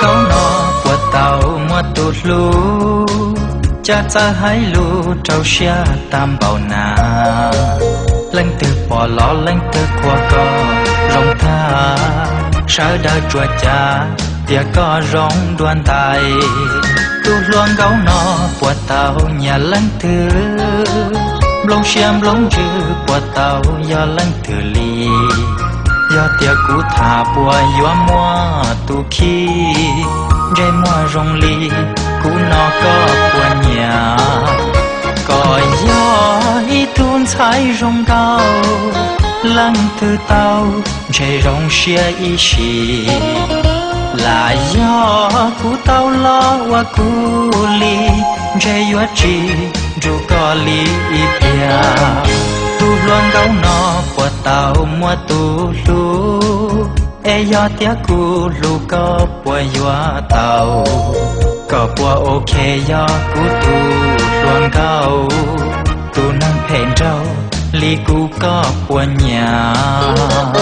Zaum no puas tau muaj tus hlub, cas txawj hais lus rau siab tag npaum na. Leej twg pom los leej twg qhuas koj zoo tag, sawv daws tsuas cav tias koj zoo dua ntais. Tus hluas nkauj no puas tau nyiam leej twg, nplooj siab nplooj ntsws puas tau yog leej twg li. Yog tias kuv tham puas yuav muaj tus khi, ntsej muag zoo li kuv no koj puas nyiam? Koj yog ib tug ntxhais zoo nkauj, leej twg tau ntshe zoo siab ib sim. Lam yog kuv tau los ua kuv li, ntshe yuav tsis nrug koj li ib pliag. Tus hluas nkauj no puas tau muaj tus hlub, es yog tias kuv hlub koj puas yuav tau? Koj puas ok yog kuv tus hluas nkauj, tus neeg phem nraug li kuv koj puas nyiam?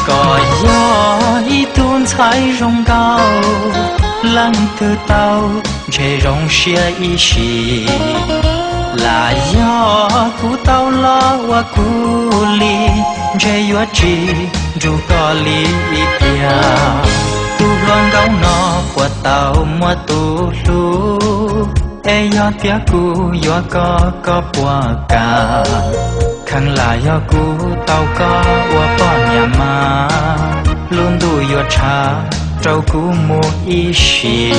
Koj yog ib tug ntxhais zoo nkauj, leej twg tau ntshe zoo siab ib sim. Lam yog kuv tau los ua kuv li, ntshe yuav tsis nrug koj li ib pliag. Tus hluas nkauj no puas tau muaj tus hlub, es yog tias kuv yuav koj koj puas kam? Kheev lam yog kuv tau koj ua poj niam mas, lub ntuj yuav tshav rau kuv mus ib sim.